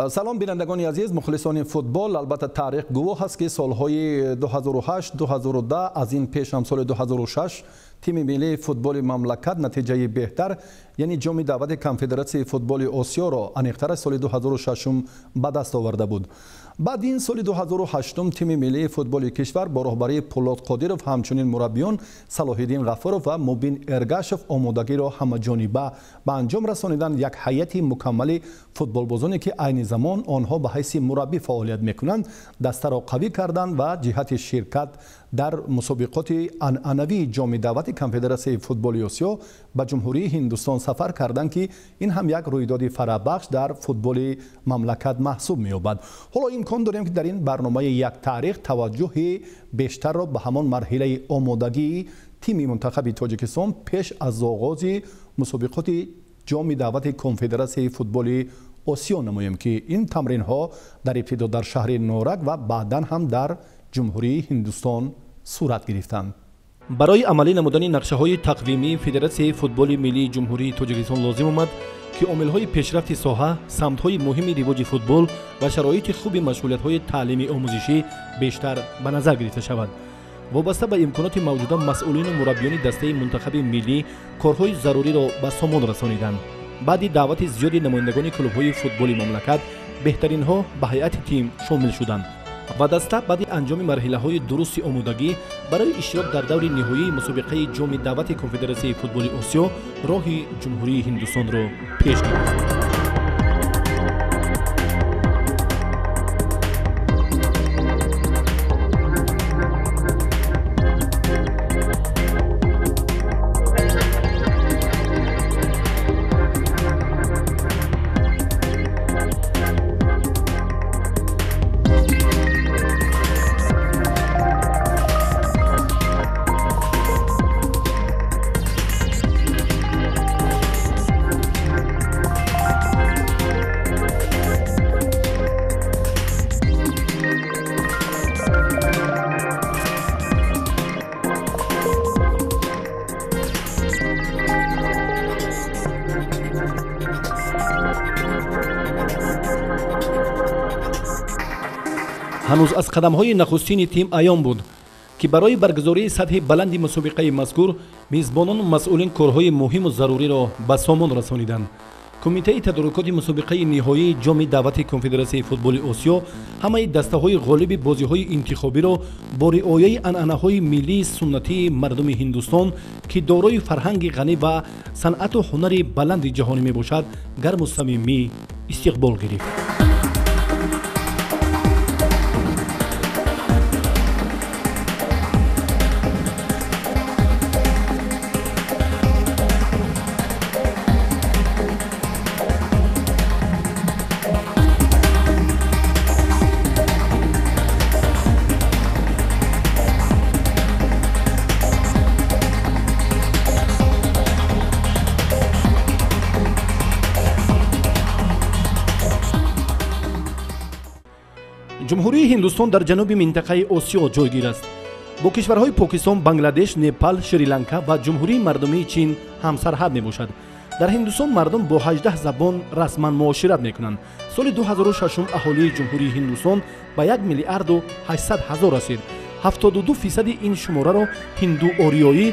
Салом, бинандагони азиз, мухлисони футбол. Албатта, таърих гувоҳ аст, ки солҳои 2008, 2010, аз ин пеш ҳам соли 2006 тими миллии футболи мамлакат натиҷаи беҳтар, яъне ҷоми даъвати Конфедератсияи футболи Осиёро, аниқтар соли 2006 ба даст оварда буд. Баъд ин соли 2008 тими миллии футболи кишвар бо роҳбарии Пулод Қодиров, ҳамчунин мураббиён Салоҳиддин Ғафуров ва Мубин Эргашев омодагиро ҳамаҷониба ба анҷом расониданд. Як ҳайати мукаммали футболбозоне, ки айни замон онҳо ба ҳайси мураббӣ фаъолият мекунанд, дастаро қавӣ карданд ва ҷиҳати ширкат дар мусобиқоти анъанавии ҷоми даъвати Конфедератсияи футболи Осиё ба Ҷумҳурии Ҳиндустон сафар карданд, ки ин ҳам як рӯйдоди фарабахш дар футболи мамлакат маҳсуб меёбад. Ҳоло имкон дорем, ки дар ин барномаи як таърих таваҷҷӯҳи бештарро ба ҳамон марҳилаи омодагии тими мунтахаби Тоҷикистон пеш аз оғози мусобиқоти ҷоми даъвати Конфедератсияи футболи Осиё намоем, ки ин тамринҳо дар ибтидо дар шаҳри Норак ва баъдан ҳам дар Ҷумҳурии Ҳиндустон сурат гирифтанд. Барои амалӣ намудани нақшаҳои тақвимии Федератсияи футболи миллии Ҷумҳурии Тоҷикистон лозим омад, ки омилҳои пешрафти соҳа, самтҳои муҳими ривоҷи футбол ва шароити хуби машғулиятҳои таълими омӯзишӣ бештар ба назар гирифта шавад. Вобаста ба имконоти мавҷуда, масъулину мураббиёни дастаи мунтахаби миллӣ корҳои заруриро ба сомон расониданд. Баъди даъвати зиёди намояндагони клубҳои футболи мамлакат, беҳтаринҳо ба ҳайати тим шомил шуданд ва даста баъди анҷоми марҳилаҳои дурусти омодагӣ барои иштирок дар даври ниҳоии мусобиқаи ҷоми даъвати Конфедератсияи футболи Осиё роҳи Ҷумҳурии Ҳиндустонро пеш гирифт. Ҳанӯз аз қадамҳои нахустини тим аён буд, ки барои баргузории сатҳи баланди мусобиқаи мазкур мизбонону масъулин корҳои муҳиму заруриро ба сомон расониданд. Кумитаи тадорукоти мусобиқаи ниҳоии ҷоми даъвати Конфедератсияи футболи Осиё ҳамаи дастаҳои ғолиби бозиҳои интихобиро бо риояи анъанаҳои миллии суннатии мардуми Ҳиндустон, ки дорои фарҳанги ғанӣ ва санъату ҳунари баланди ҷаҳонӣ мебошад, гарму самимӣ истиқбол гирифт. Ҷумҳурии Ҳиндустон дар ҷануби минтақаи Осиё ҷойгир аст. Бо кишварҳои Покистон, Бангладеш, Непал, Шри-Ланка ва Ҷумҳурии Мардумии Чин ҳамсарҳад мебошад. Дар Ҳиндустон мардум бо 18 забон расман муошират мекунанд. Соли 2006 аҳолии Ҷумҳурии Ҳиндустон ба 1 миллиарду 800 ҳазор расид. 72% ин шумораро ҳинду-ориёӣ,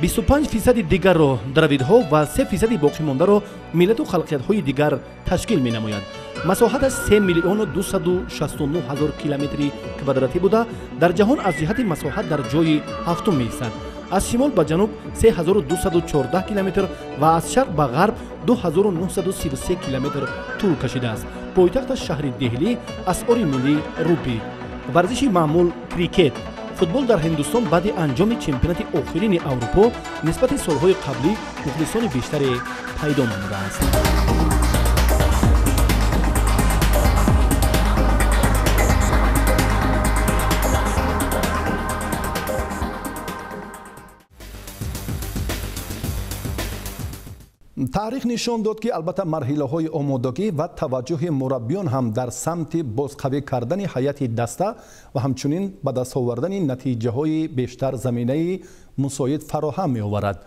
25% дигарро дравидҳо ва 3% боқимондаро миллату халқиятҳои дигар ташкил менамояд. Масоҳаташ 3 миллиону 269 ҳазор километри квадратӣ буда, дар ҷаҳон аз ҷиҳати масоҳат дар ҷои ҳафтум меистад. Аз шимол ба ҷануб 3214 километр ва аз шарқ ба ғарб 2933 километр тӯл кашидааст. Пойтахташ шаҳри Деҳлӣ, асъори миллӣ рупӣ. Варзиши маъмул крикет. Футбол дар Ҳиндустон баъди анҷоми чемпионати охирини Аврупо нисбати солҳои қаблӣ мухлисони бештаре пайдо намудааст. Таърих нишон дод, ки албатта марҳилаҳои омодагӣ ва таваҷҷӯҳи мураббиён ҳам дар самти бозқавӣ кардани ҳайати даста ва ҳамчунин ба даст овардани натиҷаҳои бештар заминаи мусоид фароҳам меоварад.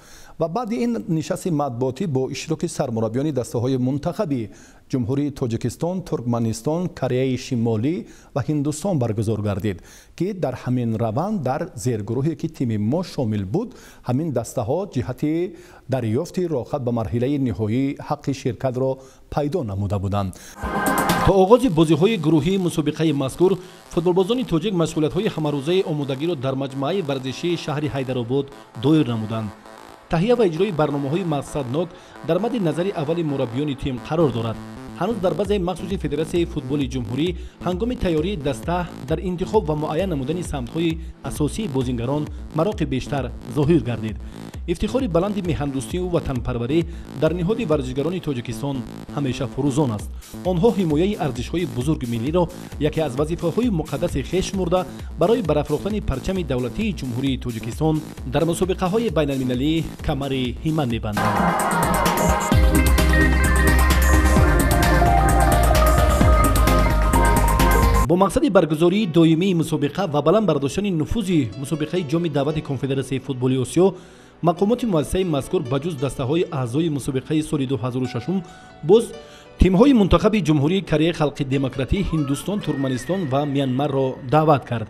Ва баъди ин нишасти матбуотӣ бо иштироки сармураббиёни дастаҳои мунтахаби Ҷумҳурии Тоҷикистон, Туркманистон, Кореяи Шимолӣ ва Ҳиндустон баргузор гардид, ки дар ҳамин раванд дар зергурӯҳе ки тими мо шомил буд, ҳамин дастаҳо ҷиҳати дарёфти роҳхат ба марҳилаи ниҳоӣ ҳаққи ширкатро пайдо намуда буданд. То оғози бозиҳои гурӯҳии мусобиқаи мазкур футболбозони тоҷик машғулиятҳои ҳамарӯзаи омодагиро дар маҷмӯаи варзишии шаҳри Ҳайдаробод доир намуданд. Таҳия ва иҷрои барномаҳои мақсаднок дар мадди назари аввали мураббиёни тим қарор дорад. Ҳанӯз дар базаи махсуси Федератсияи футболи ҷумҳурӣ ҳангоми тайёрии даста дар интихоб ва муайян намудани самтҳои асосии бозингарон мароқи бештар зоҳир гардид. Ифтихори баланди меҳандӯстию ватанпарварӣ дар ниҳоди варзишгарони Тоҷикистон ҳамеша фурӯзон аст. Онҳо ҳимояи арзишҳои бузурги миллиро яке аз вазифаҳои муқаддаси хеш шумурда, барои барафрохтани парчами давлатии Ҷумҳурии Тоҷикистон дар мусобиқаҳои байналмилалӣ камари ҳиммат мебанданд. Бо мақсади баргузории доимии мусобиқа ва баланд бардоштани нуфузи мусобиқаи ҷоми даъвати Конфедератсияи футболи Осиё, мақомоти муассисаи мазкур ба ҷуз дастаҳои аъзои мусобиқаи соли 2006 боз тимҳои мунтахаби Ҷумҳурии Кореяи Халқи Демократӣ, Ҳиндустон, Туркманистон ва Мянмарро даъват кард.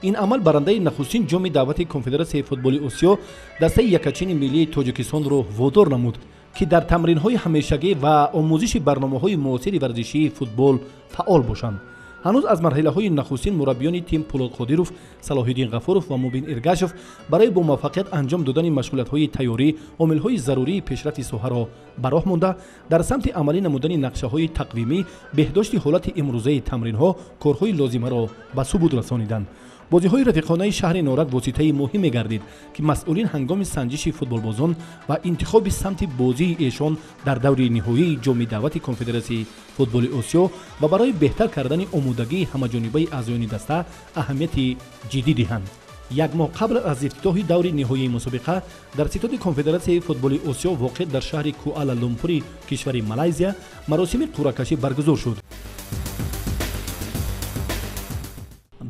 Ин амал барандаи нахустин ҷоми даъвати Конфедератсияи футболи Осиё дастаи якачини миллии Тоҷикистонро водор намуд, ки дар тамринҳои ҳамешагӣ ва омӯзиши барномаҳои муосири варзишии футбол фаъол бошанд. Ҳанӯз аз марҳилаҳои нахустин мураббиёни тим Пулод Қодиров, Салоҳиддин Ғафуров ва Мубин Иргашев барои бомуваффақият анҷом додани машғулиятҳои тайёрӣ омилҳои зарурии пешрафти соҳаро ба роҳ монда, дар самти амалӣ намудани нақшаҳои тақвимӣ, беҳдошти ҳолати имрӯзаи тамринҳо корҳои лозимаро ба субут расониданд. Бозиҳои рафиқонаи шаҳри Норак воситаи муҳим мегардид, ки масъулин ҳангоми санҷиши футболбозон ва интихоби самти бозии эшон дар даври ниҳоии ҷоми даъвати Конфедератсияи футболи Осиё ва барои беҳтар кардани омодагии ҳамаҷонибаи аъзоёни даста аҳамияти ҷиддӣ диҳанд. Як моҳ қабл аз ифтитоҳи даври ниҳоии мусобиқа дар ситоди Конфедератсияи футболи Осиё воқеъ дар шаҳри Куала Лумпури кишвари Малайзия маросими қуръакашӣ баргузор шуд.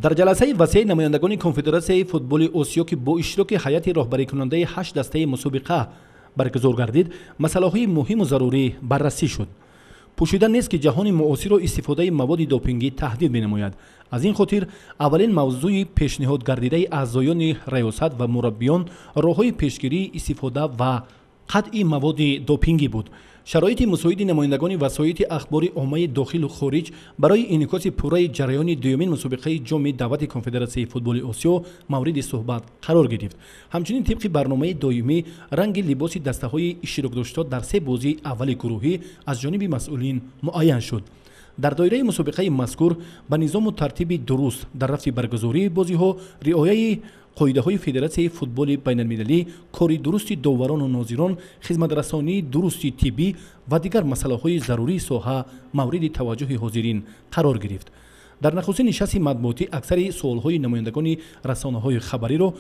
Дар ҷаласаи васеи намояндагони Конфедератсияи футболи Осиё, ки бо иштироки ҳайати роҳбарикунандаи 8 дастаи мусобиқа баргузор гардид, масъалаҳои муҳиму зарурӣ баррасӣ шуд. Пӯшида нест, ки ҷаҳони муосирро истифодаи маводи допингӣ таҳдид менамояд. Аз ин хотир аввалин мавзӯи пешниҳод гардидаи аъзоёни раёсат ва мураббиён роҳҳои пешгирии истифода ва қатъи маводи допингӣ буд. Шароити мусоиди намояндагони васоити ахбори оммаи дохилу хориҷ барои инъикоси пурраи ҷараёни дуюмин мусобиқаи ҷоми даъвати Конфедератсияи футболи Осиё мавриди суҳбат қарор гирифт. Ҳамчунин тибқи барномаи доимӣ ранги либоси дастаҳои иштирокдошта дар се бозии аввали гурӯҳӣ аз ҷониби масъулин муайян шуд. Дар доираи мусобиқаи мазкур ба низому тартиби дуруст дар рафти баргузории бозиҳо, риояи қоидаҳои Федератсияи футболи байналмилалӣ, кори дурусти доварону нозирон, хизматрасонии дурусти тиббӣ ва дигар масъалаҳои зарурии соҳа мавриди таваҷҷӯҳи ҳозирин қарор гирифт. Дар нахустин нишасти матбуотӣ аксари суолҳои намояндагони расонаҳои хабариро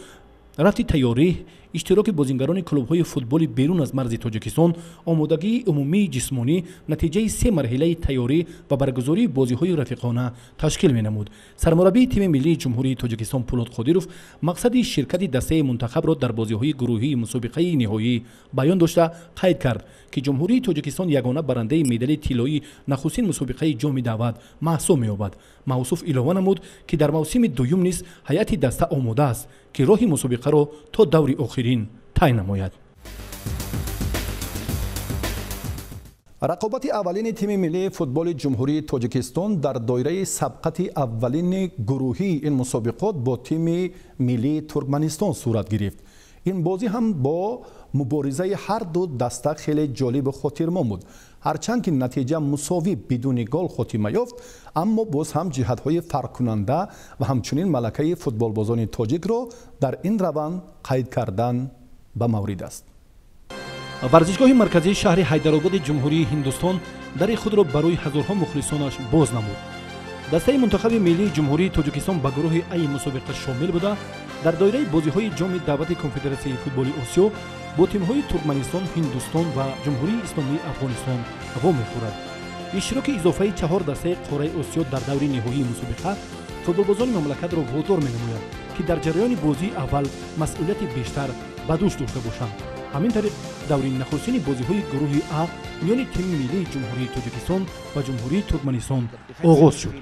рафти тайёрӣ, иштироки бозингарони клубҳои футболи берун аз марзи Тоҷикистон, омодагии умумии ҷисмонӣ, натиҷаи се марҳилаи тайёрӣ ва баргузории бозиҳои рафиқона ташкил менамуд. Сармураббии тими миллии Ҷумҳурии Тоҷикистон Пулод Қодиров мақсади ширкати дастаи мунтахабро дар бозиҳои гурӯҳии мусобиқаи ниҳоӣ баён дошта, қайд кард, ки Ҷумҳурии Тоҷикистон ягона барандаи медали тиллоии нахустин мусобиқаи ҷоми даъват маҳсуб меёбад. Мавсуф илова намуд, ки дар мавсими дуюм низ ҳайати даста омода аст, ки роҳи мусобиқаро то даври охирин тай намояд. Рақобати аввалини тими миллии футболи Ҷумҳурии Тоҷикистон дар доираи сабқати аввалини гурӯҳии ин мусобиқот бо тими миллии Туркманистон сурат гирифт. Ин бозӣ ҳам бо муборизаи ҳар ду даста хеле ҷолибу хотирмон буд. Ҳарчанд ки натиҷа мусовӣ бидуни гол хотима ёфт, аммо боз ҳам ҷиҳатҳои фарқкунанда ва ҳамчунин малакаи футболбозони тоҷикро дар ин раванд қайд кардан ба маврид аст. Варзишгоҳи марказии шаҳри Ҳайдарободи Ҷумҳурии Ҳиндустон дари худро барои ҳазорҳо мухлисонаш боз намуд. Дастаи мунтахаби миллии Ҷумҳурии Тоҷикистон ба гурӯҳи Аи мусобиқа шомил буда, дар доираи бозиҳои ҷоми даъвати Конфедератсияи футболи Осиё бо тимҳои Туркманистон, Ҳиндустон ва Ҷумҳурии Исломии Афғонистон вомехӯрад. Иштироки изофаи 4 дастаи қораи Осиё дар даври ниҳоии мусобиқа футболбозони мамлакатро водор менамояд, ки дар ҷараёни бозии аввал масъулияти бештар ба дӯш дошта бошанд. Ҳамин тариқ даври нахустини бозиҳои гурӯҳи А миёни тими миллии Ҷумҳурии Тоҷикистон ва Ҷумҳурии Туркманистон оғоз шуд.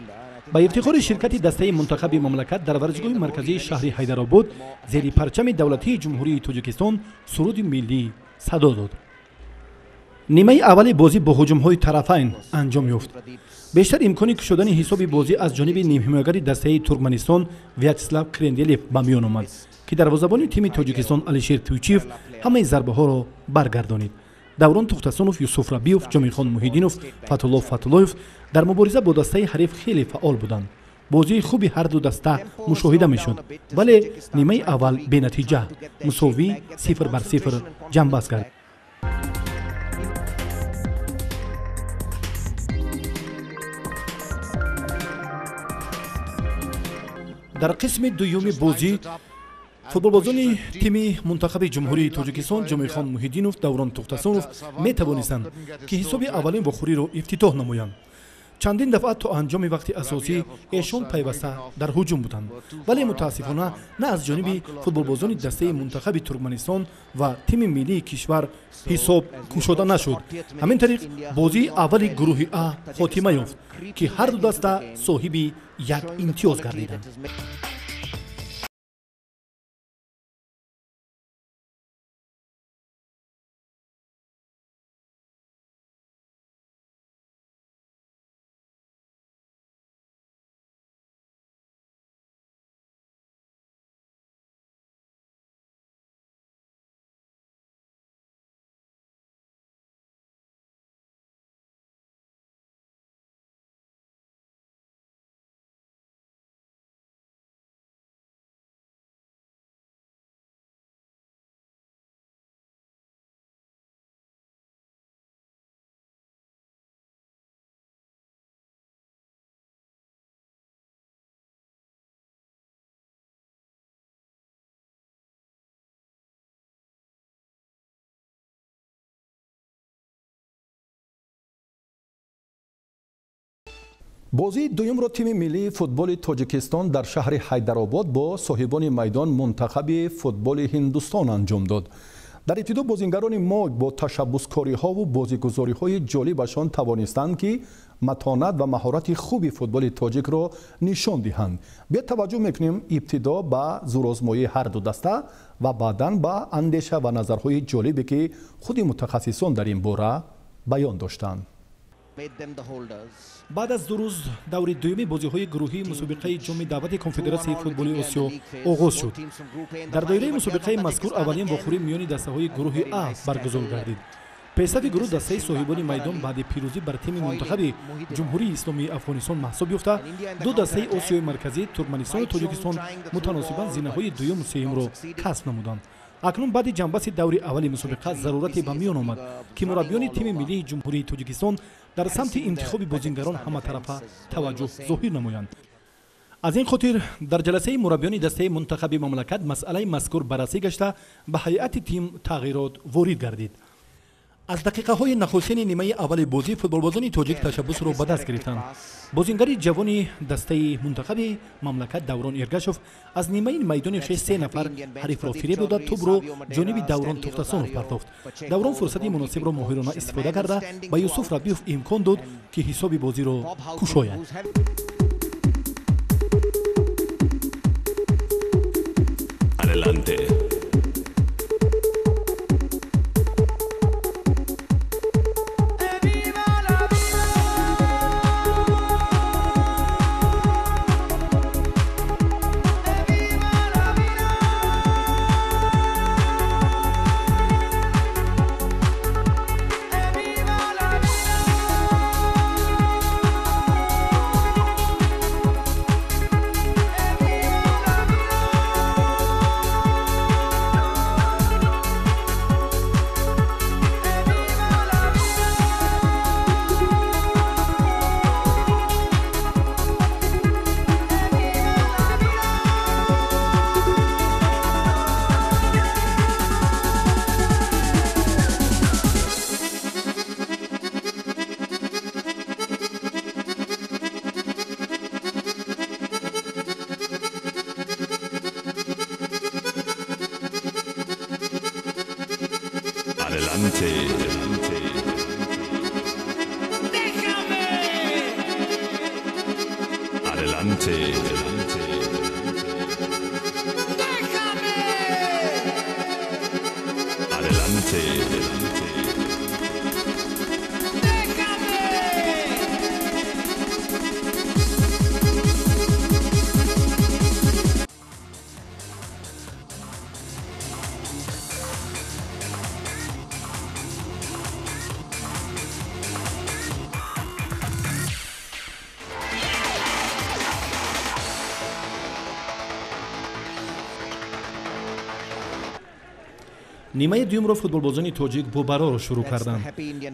Ба ифтихори ширкати дастаи мунтахаби мамлакат дар варзишгоҳи марказии шаҳри Ҳайдаробод зери парчами давлатии Ҷумҳурии Тоҷикистон суруди миллӣ садо дод. Нимаи аввали бозӣ бо ҳуҷумҳои тарафайн анҷом ёфт. Бештар имкони кушодани ҳисоби бозӣ аз ҷониби нимҳимоягари дастаи Туркманистон Вячеслав Кренделев ба миён омад, ки дарвозабони тими Тоҷикистон Алишер Тӯйчиев ҳамаи зарбаҳоро баргардонид. Даврон Тухтасонов, Юсуф Рабиев, Ҷомихон Муҳиддинов, Фатулло Фатуллоев дар мубориза бо дастаи ҳариф хеле фаъол буданд. Бозии хуби ҳарду даста мушоҳида мешуд, вале нимаи аввал бенатиҷа мусовӣ 0-0 ҷамъбаст кард. Дар қисми дуюми бозӣ футболбозони тими мунтахаби Ҷумҳурии Тоҷикистон Ҷомихон Муҳиддинов, Даврон Тухтасонов метавонистанд, ки ҳисоби аввалин вохӯриро ифтитоҳ намоянд. Чандин дафъа то анҷоми вақти асосӣ эшон пайваста дар ҳуҷум буданд, вале мутаассифона на аз ҷониби футболбозони дастаи мунтахаби Туркманистон ва тими миллии кишвар ҳисоб кушода нашуд. Ҳамин тариқ бозии аввали гурӯҳи А хотима ёфт, ки ҳарду даста соҳиби як имтиёз гардиданд. Бозии дуюмро тими миллии футболи Тоҷикистон дар шаҳри Ҳайдаробод бо соҳибони майдон мунтахаби футболи Ҳиндустон анҷом дод. Дар ибтидо бозингарони мо бо ташаббускориҳову бозигузориҳои ҷолибашон тавонистанд, ки матонат ва маҳорати хуби футболи тоҷикро нишон диҳанд. Биё таваҷҷӯҳ мекунем ибтидо ба зӯрозмоии ҳарду даста ва баъдан ба андеша ва назарҳои ҷолибе, ки худи мутахассисон дар ин бора баён доштанд. Баъд аз 2 рӯз даври дуюми бозиҳои гурӯҳии мусобиқаи ҷоми даъвати Конфедератсияи футболи Осиё оғоз шуд. Дар доираи мусобиқаи мазкур аввалин вохӯрӣ миёни дастаҳои гурӯҳи А баргузор гардид. Пешсафи гурӯҳ дастаи соҳибони майдон баъди пирӯзӣ бар тими мунтахаби Ҷумҳурии Исломии Афғонистон маҳсуб ёфта, ду дастаи Осиёи Марказӣ, Туркманистону Тоҷикистон мутаносибан зинаҳои дуюму сеюмро касб намуданд. Акнун баъди ҷамъбасти даври аввали мусобиқа зарурате ба миён омад, ки мураббиёни тими миллии Ҷумҳурии Тоҷикистон дар самти интихоби бозингарон ҳаматарафа таваҷҷӯҳ зоҳир намоянд. Аз ин хотир дар ҷаласаи мураббиёни дастаи мунтахаби мамлакат масъалаи мазкур баррасӣ гашта, ба ҳайати тим тағйирот ворид гардид. Аз дақиқаҳои нахустини нимаи аввали бозӣ футболбозони тоҷик ташаббусро ба даст гирифтанд. Бозингари ҷавони дастаи мунтахаби мамлакат Даврон Эргашов аз нимаи майдони хеш 3 нафар ҳарифро фиреб дода, тӯбро ҷониби Даврон Тухтасонов партофт. Даврон фурсати муносибро моҳирона истифода карда, ба Юсуф Рабиев имкон дод, ки ҳисоби бозиро кушояд. Adelante. Adelante. ¡Déjame! Adelante. ¡Déjame! Adelante. ¡Déjame! Нимаи дуюмро футболбозони тоҷик бо барор шурӯъ карданд.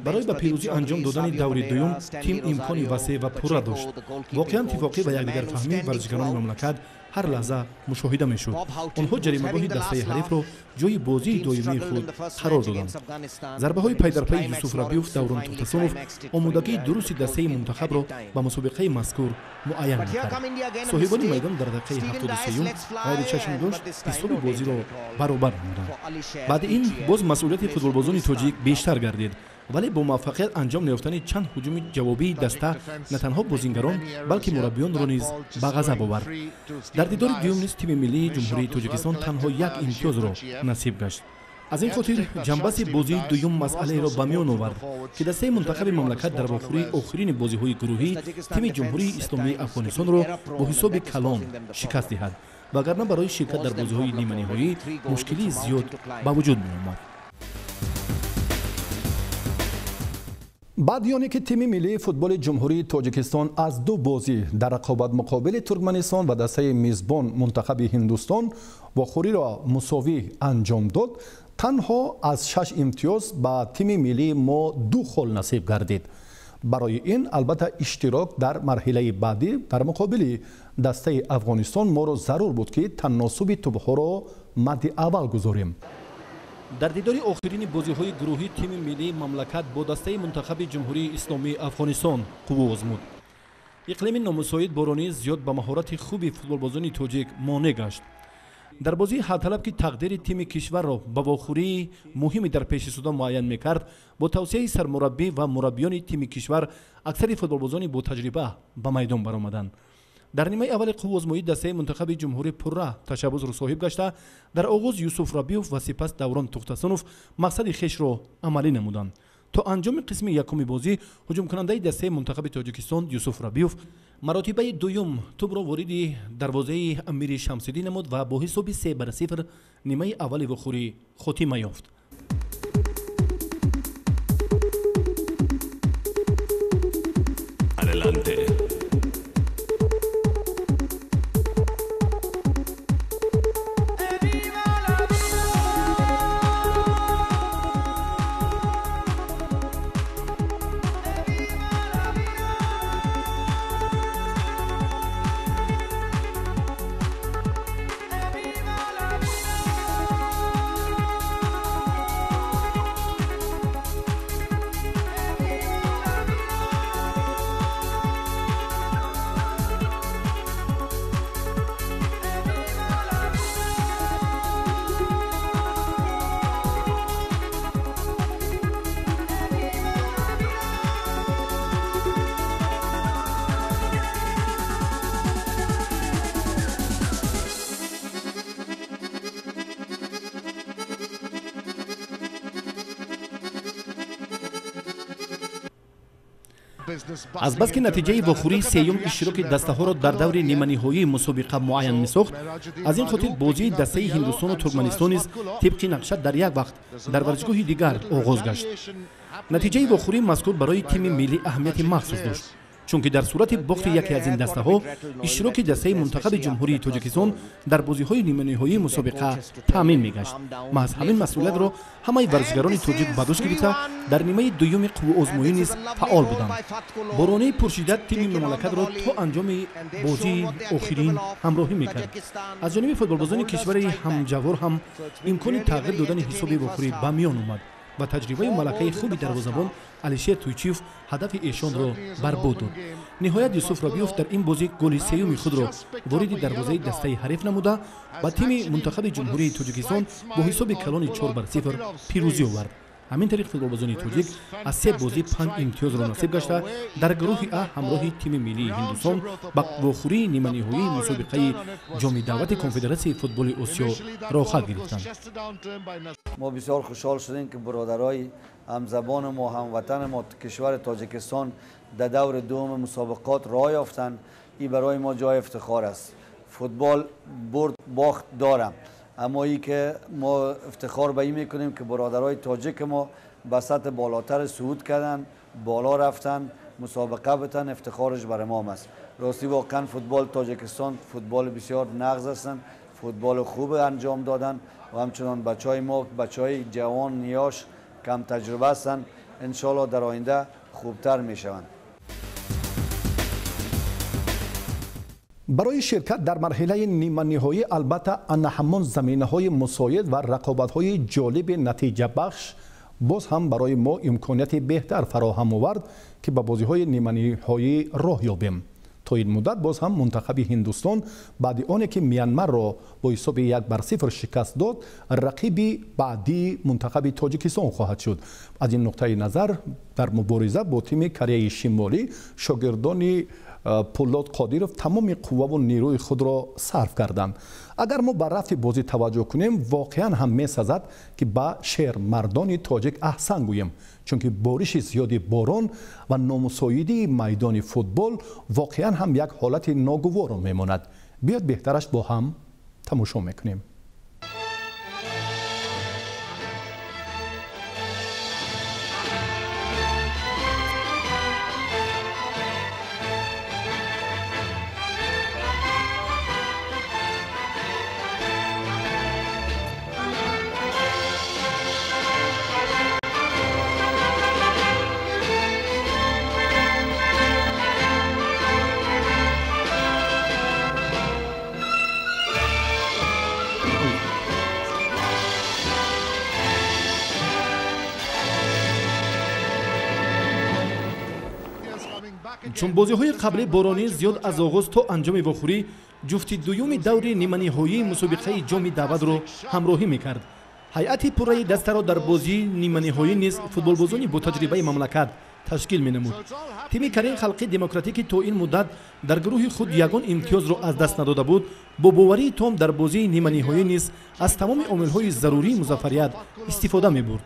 Барои ба пирӯзӣ анҷом додани даври дуюм тим имкони васеъ ва пурра дошт. Воқеан тифоқӣ ва якдигарфаҳмии варзишгарони мамлакат ҳар лаҳза мушоҳида мешуд. Онҳо ҷаримагоҳи дастаи ҳарифро ҷойи бозии доимии худ қарор доданд. Зарбаҳои пайдарпайи Юсуф Рабиёв, Даврон Тухтасонов омодагии дурусти дастаи мунтахабро ба мусобиқаи мазкур муайян мекард. Соҳибони майдон дар дақиқаи 73-юм ғайричашмдошт ҳисоби бозиро баробар намуданд. Баъди ин боз масъулияти футболбозони тоҷик бештар гардид, вале бо муваффақият анҷом наёфтани чанд ҳуҷуми ҷавобии даста на танҳо бозингарон, балки мураббиёнро низ ба ғазаб овард. Дар дидори дуюм низ тими миллии Ҷумҳурии Тоҷикистон танҳо як имтиёзро насиб гашт. Аз ин хотир ҷанбаси бозии дуюм масъалаеро ба миён овард, ки дастаи мунтахаби мамлакат дар вохӯрии охирини бозиҳои гурӯҳӣ тими Ҷумҳурии Исломии Афғонистонро бо ҳисоби калон шикаст диҳад, вагарна барои ширкат дар бозиҳои ниманиҳоӣ мушкилии зиёд ба вуҷуд меомад. Баъди оне ки тими миллии футболи Ҷумҳурии Тоҷикистон аз ду бозӣ дар рақобат муқобили Туркманистон ва дастаи мизбон мунтахаби Ҳиндустон вохӯриро мусовӣ анҷом дод, танҳо аз 6 имтиёз ба тими миллии мо 2 хол насиб гардид. Барои ин албатта иштирок дар марҳилаи баъдӣ дар муқобили дастаи Афғонистон моро зарур буд, ки таносуби тӯбҳоро мадди аввал гузорем. Дар дидори охирини бозиҳои гурӯҳӣ тими миллии мамлакат бо дастаи мунтахаби Ҷумҳурии Исломии Афғонистон қувва озмуд. Иқлими номусоид боронии зиёд ба маҳорати хуби футболбозони тоҷик монеъ гашт. Дар бозии ҳалталаб, ки тақдири тими кишварро ба вохӯрии муҳими дар пешисуда муайян мекард, бо тавсияи сармураббӣ ва мураббиёни тими кишвар аксари футболбозони ботаҷриба ба майдон баромаданд. Дар нимаи аввали қувваозмоӣ дастаи мунтахаби ҷумҳурӣ пурра ташаббусро соҳиб гашта, дар оғоз Юсуф Рабиёв ва сипас Даврон Тухтасонов мақсади хешро амалӣ намуданд. То анҷоми қисми якуми бозӣ ҳуҷумкунандаи дастаи мунтахаби Тоҷикистон Юсуф Рабиёв маротибаи дуюм тӯбро вориди дарвозаи Амири Шамсиддин намуд ва бо ҳисоби 3-0 нимаи аввали вохӯрӣ хотима ёфт. Adelante. Азбаски натиҷаи вохӯрии сеюм иштироки дастаҳоро дар даври ниманиҳоии мусобиқа муайян месохт, аз ин хотир бозии дастаи Ҳиндустону Туркманистон низ тибқи нақша дар як вақт дар варзишгоҳи дигар оғоз гашт. Натиҷаи вохӯрии мазкур барои тими миллӣ аҳамияти махсус дошт, чунки дар сурати бохти яке аз ин дастаҳо иштироки дастаи мунтахаби Ҷумҳурии Тоҷикистон дар бозиҳои ниманиҳоии мусобиқа таъмин мегашт. Маҳз ҳамин масъулиятро ҳамаи варзишгарони тоҷик ба дӯш гирифта, дар нимаи дуюми қувваозмоӣ низ фаъол буданд. Боронии пуршиддат тими мамлакатро то анҷоми бозии охирин ҳамроҳӣ мекард. Аз ҷониби футболбозони кишвари ҳамҷавор ҳам имкони тағйир додани ҳисоби вохӯрӣ ба миён омад ва таҷрибаи малакаи хуби дарвозабон Алишер Туйчиев ҳадафи эшонро барбод дод. Ниҳоят Юсуф Рабиёв дар ин бозӣ голи сеюми худро вориди дарвозаи дастаи ҳариф намуда, ба тими мунтахаби Ҷумҳурии Тоҷикистон бо ҳисоби калони 4-0 пирӯзӣ овард. Ҳамин тариқ футболбозони тоҷик аз се бозӣ 5 имтиёзро насиб гашта, дар гурӯҳи А ҳамроҳи тими миллии Ҳиндустон ба вохӯрии ниманиҳоии мусобиқаи ҷоми даъвати Конфедератсияи футболи Осиё роҳхат гирифтанд. Мо бисёр хушҳол шудем, ки бародарои ҳамзабони мо, ҳамватани мо, кишвари Тоҷикистон дар даври дуюми мусобиқот роҳ ёфтанд. Ин барои мо ҷои ифтихор аст. Футбол бурд бохт дорам, аммо ин ки мо ифтихор ба ин мекунем, ки бародарои тоҷики мо ба сатҳи болотар суъуд карданд, боло рафтанд, мусобиқа битанд, ифтихораш барои мо аст. Ростӣ воқеан футболи Тоҷикистон футболи бисёр нағз ҳастанд, футболи хубе анҷом доданд ва ҳамчунон бачаҳои мо бачаҳои ҷавон, ниёш, кам таҷриба ҳастанд, иншоалло дар оянда хубтар мешаванд. Барои ширкат дар марҳилаи ниманиҳоӣ албатта ана ҳамон заминаҳои мусоид ва рақобатҳои ҷолиби натиҷабахш боз ҳам барои мо имконияти беҳтар фароҳам овард, ки ба бозиҳои ниманиҳоӣ роҳ ёбем. То ин муддат боз ҳам мунтахаби Ҳиндустон баъди оне ки Мянмарро бо ҳисоби 1-0 шикаст дод, рақиби баъдии мунтахаби Тоҷикистон хоҳад шуд. Аз ин нуқтаи назар дар мубориза бо тими Кореяи Шимолӣ шогирдони Пулод Қодиров тамоми қувваву нерӯи худро сарф карданд. Агар мо ба рафти бозӣ таваҷҷӯҳ кунем, воқеан ҳам месазад, ки ба шермардони тоҷик аҳсан гӯем, чунки бориши зиёди борон ва номусоидии майдони футбол воқеан ҳам як ҳолати ногуворо мемонад. Биёд беҳтараш бо ҳам тамошо мекунем. Чун бозиҳои қаблӣ боронӣ зиёд аз оғоз то анҷоми вохӯрӣ ҷуфти дуюми даври ниманиҳоии мусобиқаи ҷоми даъватро ҳамроҳӣ мекард. Ҳайати пурраи дастаро дар бозии ниманиҳоӣ низ футболбозони ботаҷрибаи мамлакат ташкил менамуд. Тими Кореяи Халқии Демократӣ, ки то ин муддат дар гурӯҳи худ ягон имтиёзро аз даст надода буд, бо боварии том дар бозии ниманиҳоӣ низ аз тамоми омилҳои зарурии музаффарият истифода мебурд.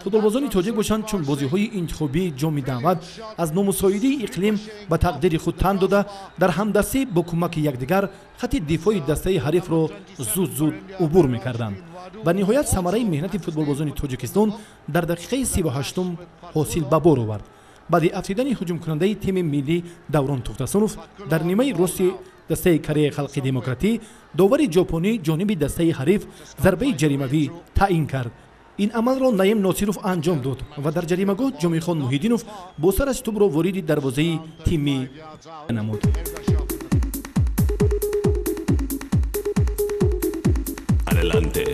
Футболбозони тоҷик бошанд, чун бозиҳои интихобии ҷоми даъват аз номусоидии иқлим ба тақдири худ тан дода, дар ҳамдастӣ бо кӯмаки якдигар хатти дифои дастаи ҳарифро зуд-зуд убур мекарданд. Ва ниҳоят самараи меҳнати футболбозони Тоҷикистон дар дақиқаи 38-ум ҳосил ба бор овард. Баъди афтидани ҳуҷумкунандаи тими миллӣ Даврон Тухтасунов дар нимаи рости дастаи Кореяи Халқи Демократӣ, довари ҷопонӣ ҷониби дастаи ҳариф зарбаи ҷаримавӣ таъин кард. Ин амалро Наим Носиров анҷом дод ва дар ҷаримагоҳ Ҷомихон Муҳиддинов бо сараш тӯбро вориди дарвозаи тими намуд. Adelante.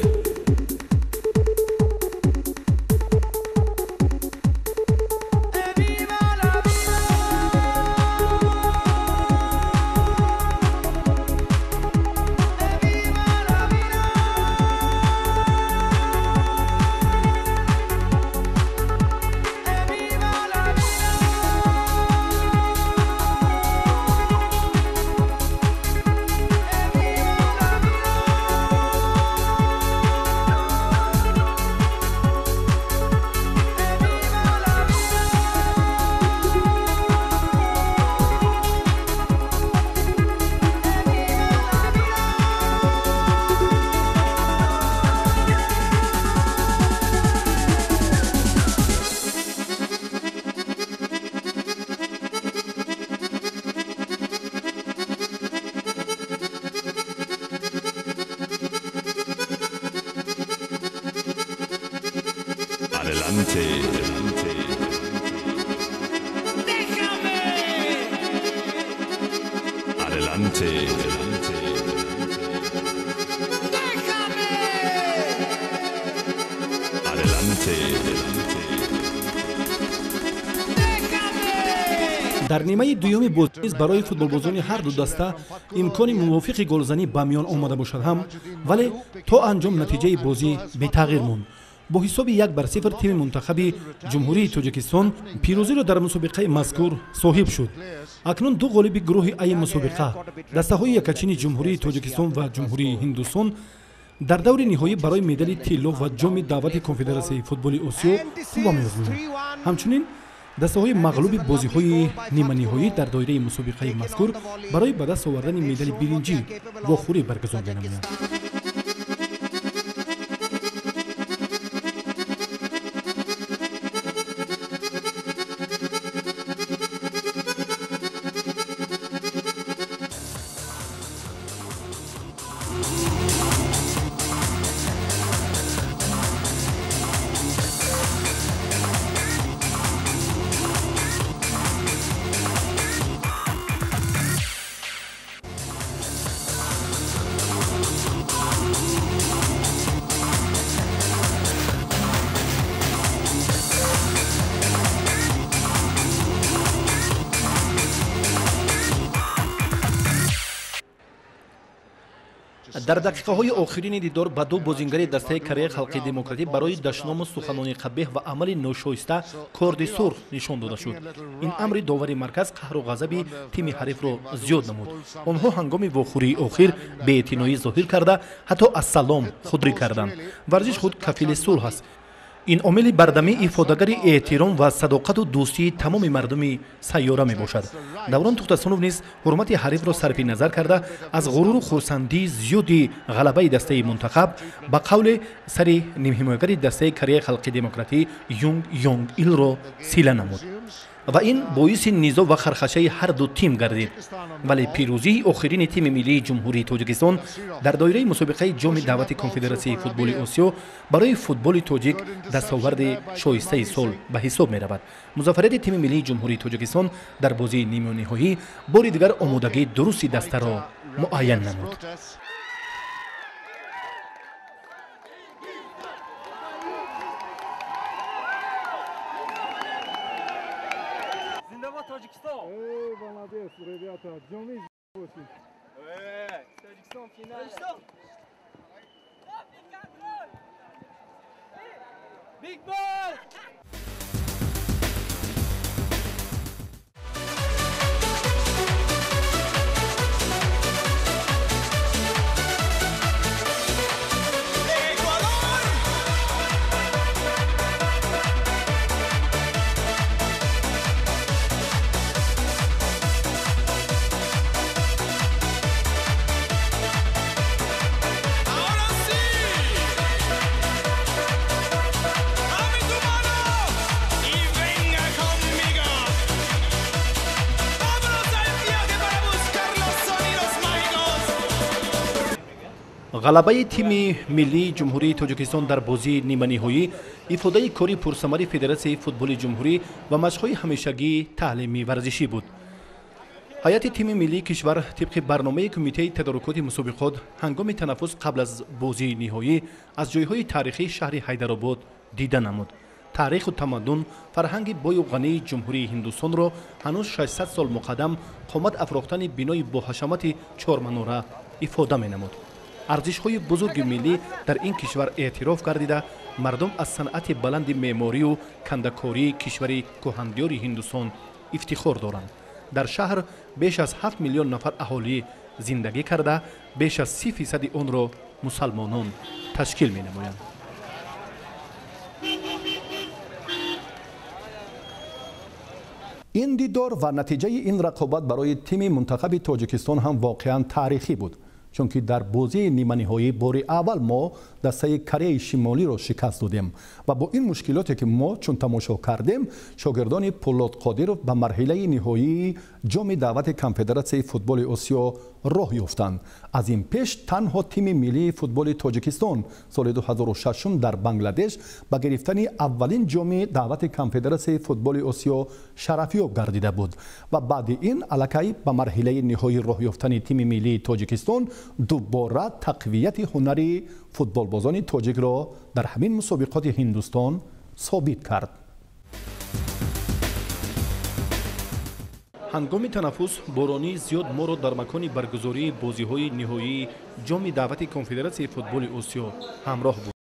Adelante. Déjame. Adelante. Déjame. Adelante. Déjame. Дар нимаи дуюми бозӣ низ барои футболбозони ҳар ду даста имкони мувофиқи голзанӣ ба миён омада бошад ҳам, вале то анҷом натиҷаи бозӣ бетағйир монд. Бо ҳисоби 1-0 тими мунтахаби Ҷумҳурии Тоҷикистон пирӯзиро дар мусобиқаи мазкур соҳиб шуд. Акнун ду ғолиби гурӯҳи Аи мусобиқа, дастаҳои якачини Ҷумҳурии Тоҷикистон ва Ҷумҳурии Ҳиндустон, дар даври ниҳоӣ барои медали тилло ва ҷоми даъвати Конфедератсияи футболи Осиё қувва меозмоянд. Ҳамчунин дастаҳои мағлуби бозиҳои ниманиҳоӣ дар доираи мусобиқаи мазкур барои ба даст овардани медали биринҷӣ вохӯрӣ баргузор менамоянд. Дар дақиқаҳои охирини дидор ба ду бозингари дастаи Кореяи халқи демократӣ барои дашному суханони қабеҳ ва амали ношоиста корди сурх нишон дода шуд. Ин амри довари марказ қаҳру ғазаби тими ҳарифро зиёд намуд. Онҳо ҳангоми вохӯрии охир беэътиноӣ зоҳир карда, ҳатто аз салом худрӣ карданд. Варзиш худ кафили сулҳ аст. Ин омили бардамӣ ифодагари эҳтиром ва садоқату дӯстии тамоми мардуми сайёра мебошад. Даврон Тухтасунов низ ҳурмати ҳарифро сарфи назар карда, аз ғуруру хурсандии зиёди ғалабаи дастаи мунтахаб ба қавле сари нимҳимоягари дастаи Кореяи халқи демократӣ Юнг Йонг Илро сила намуд. Ва ин боиси низо ва хархашаи ҳар ду тим гардид. Вале пирӯзии охирини тими миллии Ҷумҳурии Тоҷикистон дар доираи мусобиқаи ҷоми даъвати Конфедератсияи футболи Осиё барои футболи тоҷик дастоварди шоистаи сол ба ҳисоб меравад. Музаффарияти тими миллии Ҷумҳурии Тоҷикистон дар бозии нимниҳоӣ бори дигар омодагии дурусти дастаро муайян намуд. Ребята, Big ball! Ғалабаи тими миллии Ҷумҳурии Тоҷикистон дар бозии ниманиҳоӣ ифодаи кори пурсамари Федератсияи футболи ҷумҳурӣ ва машқҳои ҳамешагии таълимии варзишӣ буд. Ҳайати тими миллии кишвар тибқи барномаи Кумитаи тадорукоти мусобиқот ҳангоми танаффус қабл аз бозии ниҳоӣ аз ҷойҳои таърихии шаҳри Ҳайдаробод дида намуд. Таъриху тамаддун, фарҳанги бою ғании Ҷумҳурии Ҳиндустонро ҳанӯз 600 сол муқаддам қомат афрохтани бинои боҳашамати чорманора ифода менамуд. Арзишҳои бузурги миллӣ дар ин кишвар эътироф гардида, мардум аз санъати баланди меъморию кандакории кишвари кӯҳандиёри Ҳиндустон ифтихор доранд. Дар шаҳр беш аз 7 миллион нафар аҳолӣ зиндагӣ карда, беш аз 30% онро мусалмонон ташкил менамоянд. Ин дидор ва натиҷаи ин рақобат барои тими мунтахаби Тоҷикистон ҳам воқеан таърихӣ буд, чунки дар бозии ниманиҳоӣ бори аввал мо дастаи Кореяи Шимолиро шикаст додем ва бо ин мушкилоте ки мо чун тамошо кардем, шогирдони Пулод Қодиров ба марҳилаи ниҳоии ҷоми даъвати Конфедератсияи футболи Осиё роҳ ёфтанд. Аз ин пеш танҳо тими миллии футболи Тоҷикистон соли 2006 дар Бангладеш ба гирифтани аввалин ҷоми даъвати Конфедератсияи футболи Осиё шарафёб гардида буд ва баъди ин аллакай ба марҳилаи ниҳоӣ роҳ ёфтани тими миллии Тоҷикистон дубора тақвияти ҳунари футболбозони тоҷикро дар ҳамин мусобиқоти Ҳиндустон собит кард. Ҳангоми танаффус боронии зиёд моро дар макони баргузории бозиҳои ниҳоии ҷоми даъвати Конфедератсияи футболи Осиё ҳамроҳ буд.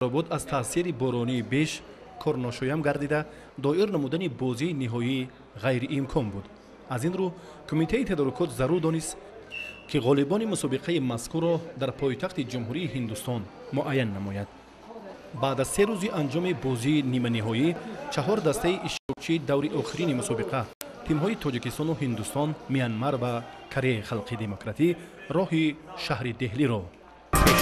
Робот аз таъсири боронии беш корношоям гардида, доир намудани бозии ниҳоӣ ғайриимкон буд. Аз ин рӯ кумитаи тадорукот зарур донист, ки ғолибони мусобиқаи мазкурро дар пойтахти Ҷумҳурии Ҳиндустон муайян намояд. Баъд аз 3 рӯзи анҷоми бозии ниманиҳоӣ, 4 дастаи иштирокчии даври охирини мусобиқа, тимҳои Тоҷикистону Ҳиндустон, Мянмар ва Кореяи Халқи Демократӣ роҳи шаҳри Деҳлиро пеш.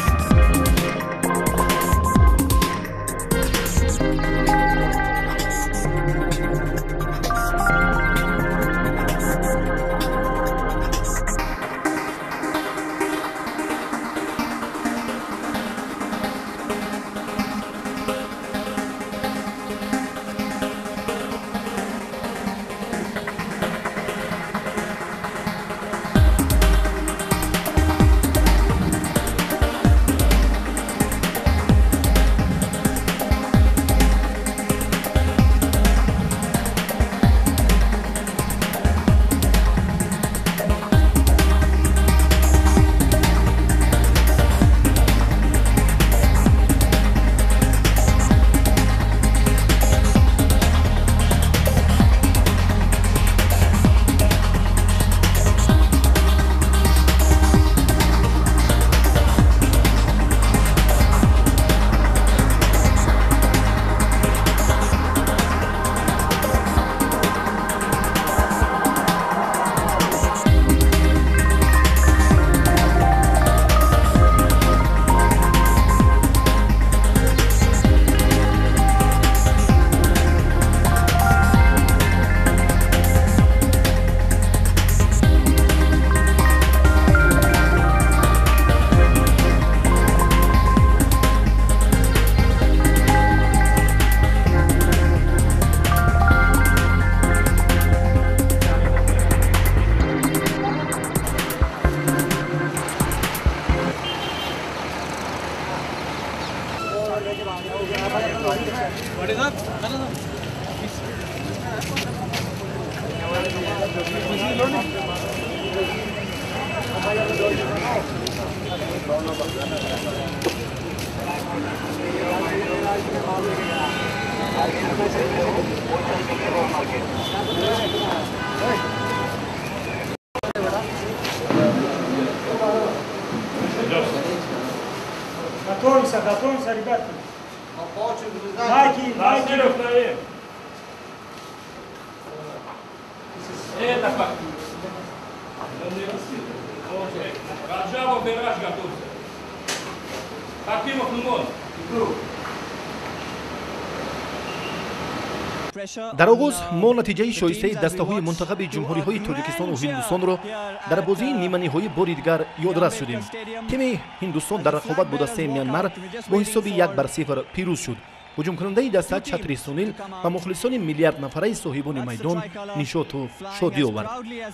Готовимся, готовимся, ребятки. Майки, майки. Это факт. Раджабов и Радж готовься. Хакимов Нумон. Дар оғоз мо натиҷаи шоистаи дастаҳои мунтахаби ҷумҳуриҳои Тоҷикистону Ҳиндустонро дар бозии ниманиҳоӣ бори дигар ёдрас шудем. Тими Ҳиндустон дар рақобат бо дастаи Мянмар бо ҳисоби 1-0 пирӯз шуд. Ҳуҷумкунандаи даста Чатри Сунил ба мухлисони миллиарднафараи соҳибони майдон нишоту шодӣ овард.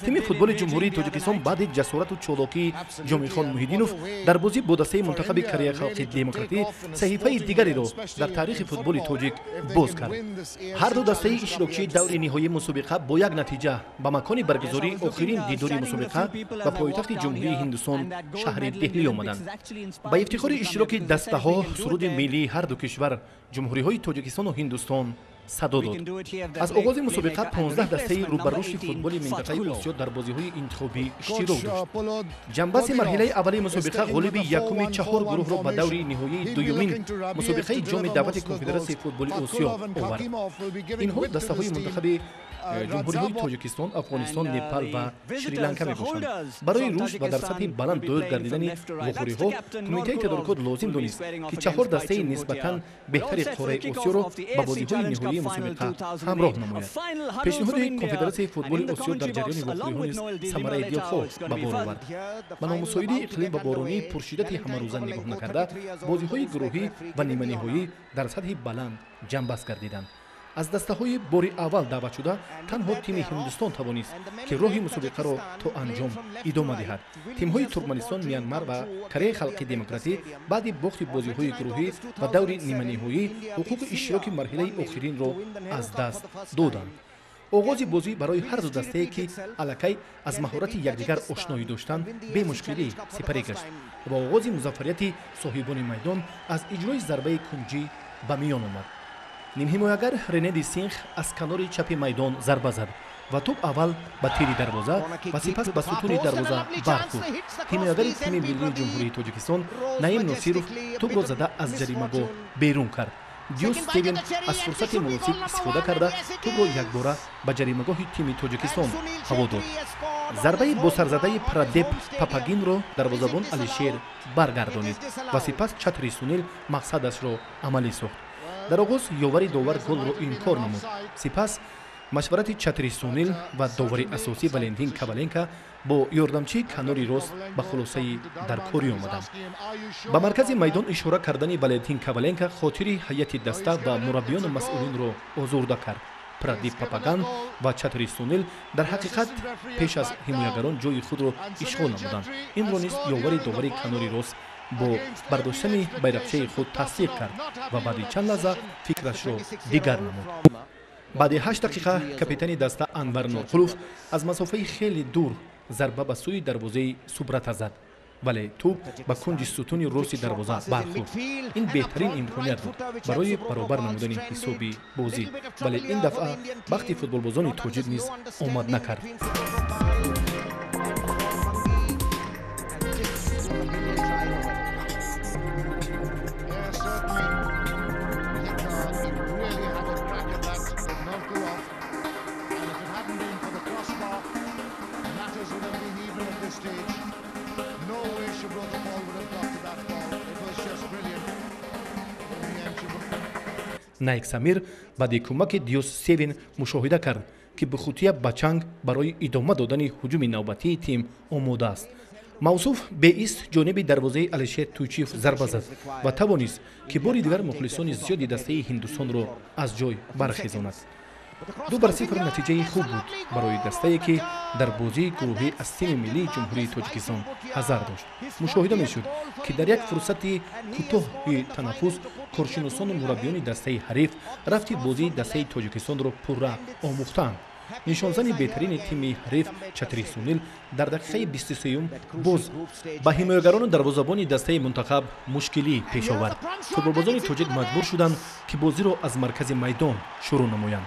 Тими футболи Ҷумҳурии Тоҷикистон баъди ҷасорату чолокии Ҷомихон Муҳиддинов дар бозӣ бо дастаи мунтахаби Кореяи Халқи Демократӣ саҳифаи дигареро дар таърихи футболи тоҷик боз кард. Ҳар ду дастаи иштирокчии даври ниҳоии мусобиқа бо як натиҷа ба макони баргузории охирин дидори мусобиқа ба пойтахти Ҷумҳурии Ҳиндустон шаҳри Деҳлӣ омаданд. Ба ифтихори иштироки дастаҳо суруди миллии ҳар ду кишвар, ҷумҳуриҳои Тоҷикистону Ҳиндустон садо дод. Аз оғози мусобиқа 15 дастаи рӯбарӯши футболи минтақаи Осиё дар бозиҳои интихобӣ иштирок дошт. Ҷанбаси марҳилаи аввали мусобиқа ғолиби якуми 4 гурӯҳро ба даври ниҳоии дуюмин мусобиқаи ҷоми даъвати Конфедератсияи футболи Осиё овард. Инҳо дастаҳои мунтахаби ҷумҳуриҳои Тоҷикистон, Афғонистон, Непал ва Шри-Ланка мебошанд. Барои рушд ва дар сатҳи баланд доир гардидани вохӯриҳо кумитаи тадорукот лозим донист, ки 4 дастаи нисбатан беҳтари қораи Осиёро ба бозиҳои ниҳоии мусобиқа ҳамроҳ намояд. Пешниҳоди Конфедератсияи футболи Осиё дар ҷараёни вохӯриҳо низ самараи дилхоҳ ба бор овард. Ба номусоидии иқлим ва боронии пуршиддати ҳамарӯза нигоҳ накарда, бозиҳои гурӯҳӣ ва ниманиҳоӣ дар сатҳи баланд ҷанбаст гардиданд. Аз дастаҳои бори аввал даъватшуда танҳо тими Ҳиндустон тавонист, ки роҳи мусобиқаро то анҷом идома диҳад. Тимҳои Туркманистон, Мянмар ва Кореяи Халқи Демократӣ баъди бохти бозиҳои гурӯҳӣ ва даври ниманиҳоӣ ҳуқуқи иштироки марҳилаи охиринро аз даст доданд. Оғози бозӣ барои ҳар ду дастае, ки аллакай аз маҳорати якдигар ошноӣ доштанд, бемушкилӣ сипарӣ гашт ва оғози музаффарияти соҳибони майдон аз иҷрои зарбаи кунҷӣ ба миён омад. Нимҳимоягар Ренеди Синх аз канори чапи майдон зарба зад ва тӯб аввал ба тири дарвоза ва сипас ба сутуни дарвоза бархӯрд. Ҳимоягари тими миллии Ҷумҳурии Тоҷикистон Наим Носиров тӯбро зада аз ҷаримагоҳ берун кард. Диос Стевен аз фурсати муносиб истифода карда тӯбро якбора ба ҷаримагоҳи тими Тоҷикистон ҳаво дод. Зарбаи босарзадаи Прадеп Папагинро дарвозабон Алишер баргардонид ва сипас Чатри Сунил мақсадашро амалӣ сохт. Дар оғоз ёвари довар голро инкор намуд. Сипас машварати Чатри Сунил ва довари асосӣ Валентин Коваленко бо ёрдамчии канори рост ба хулосаи даркорӣ омаданд. Ба маркази майдон ишора кардани Валентин Коваленко хотири ҳайати даста ва мураббиёну масъулинро озурда кард. Прадип Папаган ва Чатри Сунил дар ҳақиқат пеш аз ҳимоягарон ҷои худро ишғол намуданд. Инро низ ёвари довари канори рост бо бардоштани байрақчаи худ тасдиқ кард ва баъди чанд лаҳза фикрашро дигар намуд. Баъди 8 дақиқа капитани даста Анвар Норқулов аз масофаи хеле дур зарба ба сӯи дарвозаи Субрата зад, вале тӯб ба кунҷи сутуни рости дарвоза бархӯрд. Ин беҳтарин имконият буд барои баробар намудани ҳисоби бозӣ, вале ин дафъа бахти футболбозони тоҷик низ омад накард. Наик Самир баъди кӯмаки Диос Севин мушоҳида кард, ки Бухутия Бачанг барои идома додани ҳуҷуми навбатии тим омода аст. Мавсуф беист ҷониби дарвозаи Алишер Туйчиев зарба зад ва тавонист, ки бори дигар мухлисони зиёди дастаи Ҳиндустонро аз ҷой бархезонад. 2-0 натиҷаи хуб буд барои дастае, ки дар бозии гурӯҳӣ аз тими миллии Ҷумҳурии Тоҷикистон ҳазар дошт. Мушоҳида мешуд, ки дар як фурсати кӯтоҳи танаффус коршиносону мураббиёни дастаи ҳариф рафти бозии дастаи Тоҷикистонро пурра омӯхтаанд. Нишонзани беҳтарини тими ҳариф Чатри Сунил дар дақиқаи 23-юм боз ба ҳимоягарону дарвозабони дастаи мунтахаб мушкилӣ пеш овард. Футболбозони тоҷик маҷбур шуданд, ки бозиро аз маркази майдон шурӯъ намоянд.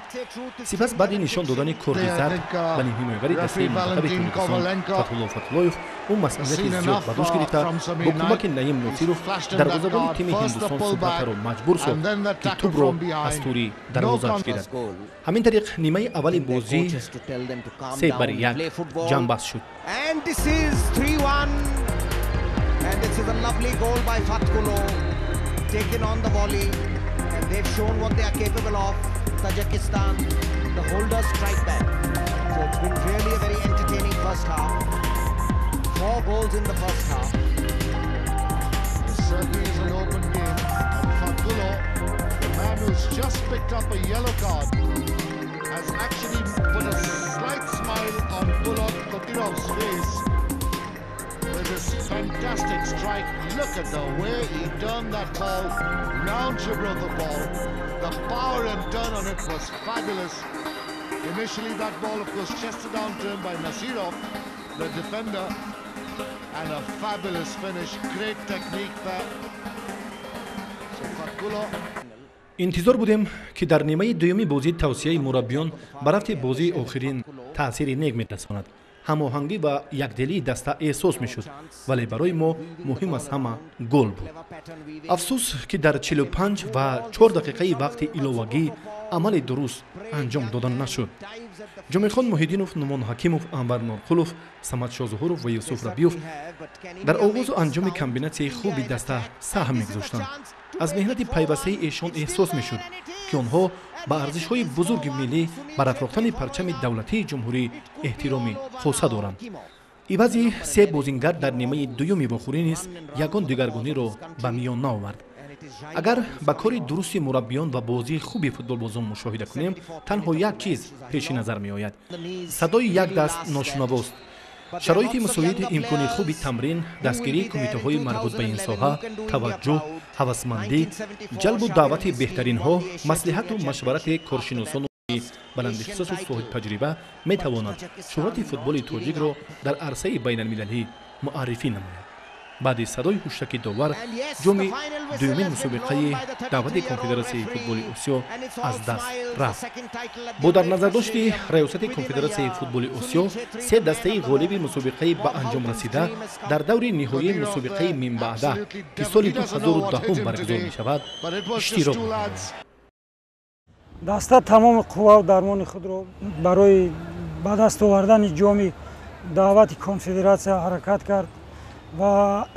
Сипас баъди нишон додани корди зард ба нимҳимоягари дастаи мунтахаби Тоҷикистон Фатҳулло Фатҳуллоев, ӯ масъулияти зиёд ба дӯш гирифта бо кӯмаки Наим Носиров дарвозабони тими Ҳиндустон Субратаро маҷбур сохт, ки тӯбро аз тури дарвозааш гирад. Ҳамин тариқ нимаи аввали бозӣ 3-1 ҷамъбаст шуд. And this is 3-1, and this is a lovely goal by Fatkullo, taken on the volley, and they've shown what they are capable of. Tajikistan, the holders strike back. So it's been really a very entertaining first half. 4 goals in the first half. It certainly is an open game, and Fatkullo, the man who's just picked up a yellow card, has actually put a slight smile on Bulat Kotirov's face with his fantastic strike. Look at the way he turned that ball round Gibraltar ball. The power and turn on it was fabulous. Initially that ball, of course, chested down to him by Nasirov, the defender, and a fabulous finish. Great technique there. So Fatkullo. Интизор будем, ки дар нимаи дуюми бозӣ тавсияи мураббиён ба рафти бозии охирин таъсири нек мерасонад. Ҳамоҳангӣ ва якдилии даста эҳсос мешуд, вале барои мо муҳим аз ҳама гол буд. Афсӯс, ки дар 45 ва 4 дақиқаи вақти иловагӣ амали дуруст анҷом дода нашуд. Ҷомехон Муҳиддинов, Нумон Ҳакимов, Анвар Норқулов, Самад Шозуҳуров ва Юсуф Рабиёв дар оғозу анҷоми комбинатсияи хуби даста саҳм мегузоштанд. Аз меҳнати пайвастаи эшон эҳсос мешуд, ки онҳо ба арзишҳои бузурги миллӣ, барафрохтани парчами давлатии ҷумҳурӣ эҳтироми хоса доранд. Ивази се бозингар дар нимаи дуюми вохӯрӣ низ ягон дигаргуниро ба миён наовард. Агар ба кори дурусти мураббиён ва бозии хуби футболбозон мушоҳида кунем, танҳо як чиз пеши назар меояд. Садои як даст ношунавост. Шароити мусоид, имкони хуби тамрин, дастгирии кумитаҳои марбут ба ин соҳа, таваҷҷӯҳ, ҳавасмандӣ, ҷалбу даъвати беҳтаринҳо, маслиҳату машварати коршиносону баландихтисосу соҳибтаҷриба метавонад шӯҳрати футболи тоҷикро дар арсаи байналмилалӣ муаррифӣ намояд. Баъди садои ҳуштаки довар ҷоми дуюмин мусобиқаи даъвати Конфедератсияи футболи Осиё аз даст рафт. Бо дар назардошти раёсати Конфедератсияи футболи Осиё, се дастаи ғолиби мусобиқаи ба анҷом расида дар даври ниҳоии мусобиқаи минбаъда, ки соли 2010 баргузор мешавад, иштирок мекунанд. Даста тамоми қувваву дармони худро барои ба даст овардани ҷоми даъвати конфедератсия ҳаракат кард ва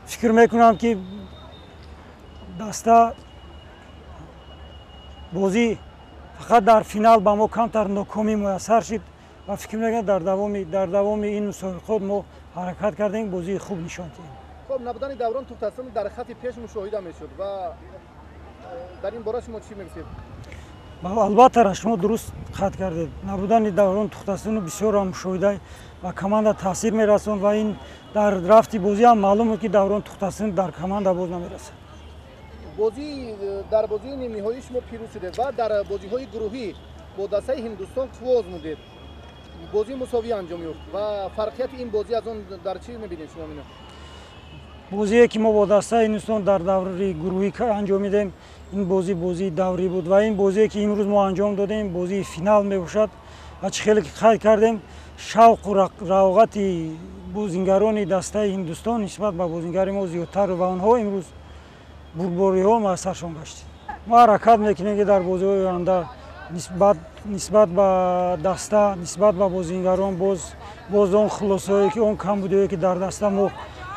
фикр мекунам, ки даста бозӣ фақат дар финал ба мо камтар нокомӣ муяссар шуд ва фикр мекунам, дар давоми ин мусобиқот мо ҳаракат кардем, бозии хуб нишон диҳем. Хоб, набудани Даврон Тухтасин дар хати пеш мушоҳида мешуд ва дар ин бора шумо чӣ мегӯед? Албатта, шумо дуруст қайд кардед. Набудани Даврон Тухтасину бисёр ҳам мушоҳида ба команда таъсир мерасонд ва ин дар рафти бозӣ ҳам маълум буд, ки Даврон Тухтасин дар команда боз намерасад. Бозӣ дар бозии нимниҳоӣ шумо пирӯз шудед ва дар бозиҳои гурӯҳӣ бо дастаи Ҳиндустон қувва озмудед. Бозӣ мусовӣ анҷом ёфт ва фарқияти ин бозӣ аз он дар чӣ мебинед шумо ино? Бозие, ки мо бо дастаи Ҳиндустон дар даври гурӯҳӣ анҷом медем, ин бозӣ бозии даврӣ буд ва ин бозие, ки имрӯз мо анҷом додем, бозии финал мебошад ва чӣ хеле ки қайд кардем, шавқу равғати бозингарони дастаи Ҳиндустон нисбат ба бозингари мо зиёдтар ва онҳо имрӯз бурдбориҳо муяссаршон гаштид. Мо ҳаракат мекунем, ки дар бозиҳои оянда нисбат ба даста, нисбат ба бозингарон боз он хулосаҳое, ки он камбудиҳое, ки дар даста мо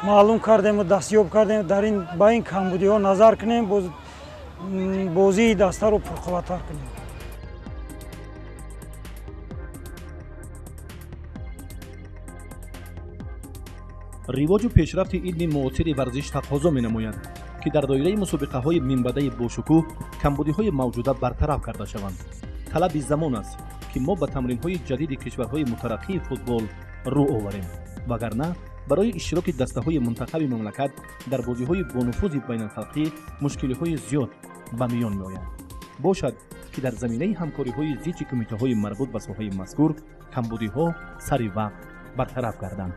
маълум кардему дастёб кардем, дар ин ба ин камбудиҳо назар кунем, боз бозии дастаро пурқувваттар кунем. Ривоҷу пешрафти илми муосири варзиш тақозо менамояд, ки дар доираи мусобиқаҳои минбаъдаи бошукӯҳ камбудиҳои мавҷуда бартараф карда шаванд. Талаби замон аст, ки мо ба тамринҳои ҷадиди кишварҳои мутараққии футбол рӯ оварем, вагарна барои иштироки дастаҳои мунтахаби мамлакат дар бозиҳои бонуфузи байналхалқӣ мушкилиҳои зиёд ба миён меояд. Бошад, ки дар заминаи ҳамкориҳои зичи кумитаҳои марбут ба соҳаи мазкур камбудиҳо сари вақт бартараф гарданд.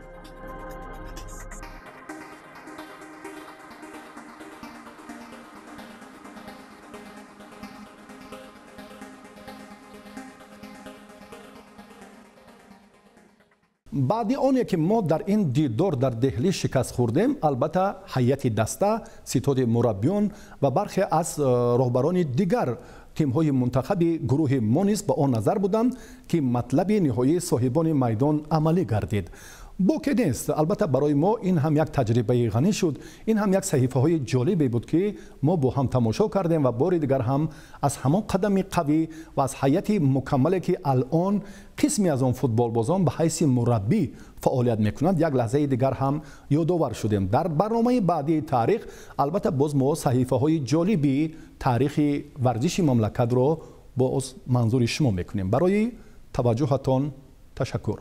Баъди оне ки мо дар ин дидор дар Деҳлӣ шикаст хӯрдем, албатта, ҳайати даста, ситоди мураббиён ва бархе аз роҳбарони дигар тимҳои мунтахаби гурӯҳи мо низ ба он назар буданд, ки матлаби ниҳоии соҳибони майдон амалӣ гардид. Боке нест, албатта, барои мо ин ҳам як таҷрибаи ғанӣ шуд, ин ҳам як саҳифаҳои ҷолибе буд, ки мо бо ҳам тамошо кардем ва бори дигар ҳам аз ҳамон қадами қавӣ ва аз ҳайати мукаммале, ки алон қисме аз он футболбозон ба ҳайси мураббӣ фаъолият мекунанд, як лаҳзаи дигар ҳам ёдовар шудем. Дар барномаи баъдии таърих, албатта, боз мо саҳифаҳои ҷолиби таърихи варзиши мамлакатро боз манзури шумо мекунем. Барои таваҷҷӯҳатон ташаккур.